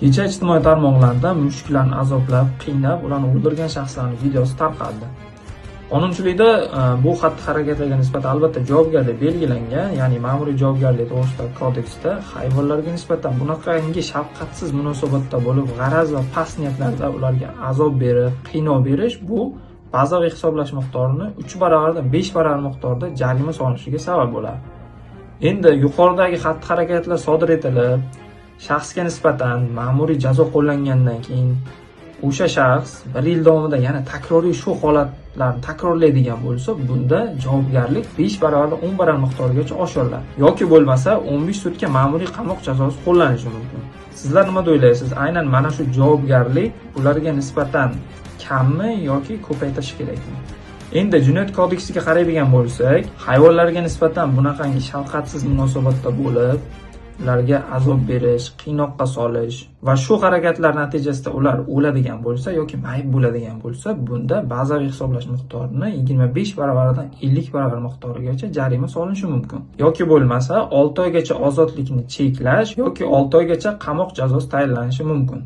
Kecha ijtimoiy tarmoqlarda mushuklarni azoblab, qiynab, ularni o'ldirgan shaxslarning videosi tarqaldi. Qonunchilikda bu xatti-harakatlarga nisbatan albatta javobgarlik belgilangan, ya'ni ma'muriy javobgarlik to'g'risidagi kodeksda hayvonlarga nisbatan bunaqangi shafqatsiz munosabatda bo'lib, g'araz va past niyatlarda ularga azob berib, qiynov berish bu bazaviy hisoblash miqdorini 3 baravardan 5 baravar miqdorda jarima solinishiga sabab bo'ladi. Endi yuqoridagi xatti-harakatlar sodir etilib, shaxsga nisbatan ma'muriy jazo qo'llangandan keyin o'sha shaxs bir yil davomida yana takroriy shu holatlarni takrorlaydigan bo'lsa, bunda javobgarlik 5 baravardan 10 baravar miqdorigacha oshiriladi yoki bo'lmasa 15 sutka ma'muriy qamoq jazosi qo'llanishi mumkin. Sizlar nima deb o'ylaysiz? Aynan mana shu javobgarlik ularga nisbatan kammi yoki ko'paytirish kerakmi? Endi jinoyat kodeksiga qaraydigan bo'lsak, hayvonlarga nisbatan bunaqangi shafqatsiz munosabatda bo'lib, ularga azob berish, qiynoqqa solish va shu harakatlar natijasida ular o'ladigan bo'lsa yoki mayib bo'ladigan bo'lsa, bunda bazaviy hisoblash miqdorini 25 baravaridan 50 baravar miqdorigacha jarima solinishi mumkin. Yoki bo'lmasa 6 oygacha ozodlikni cheklash yoki 6 oygacha qamoq jazosi tayinlanishi mumkin.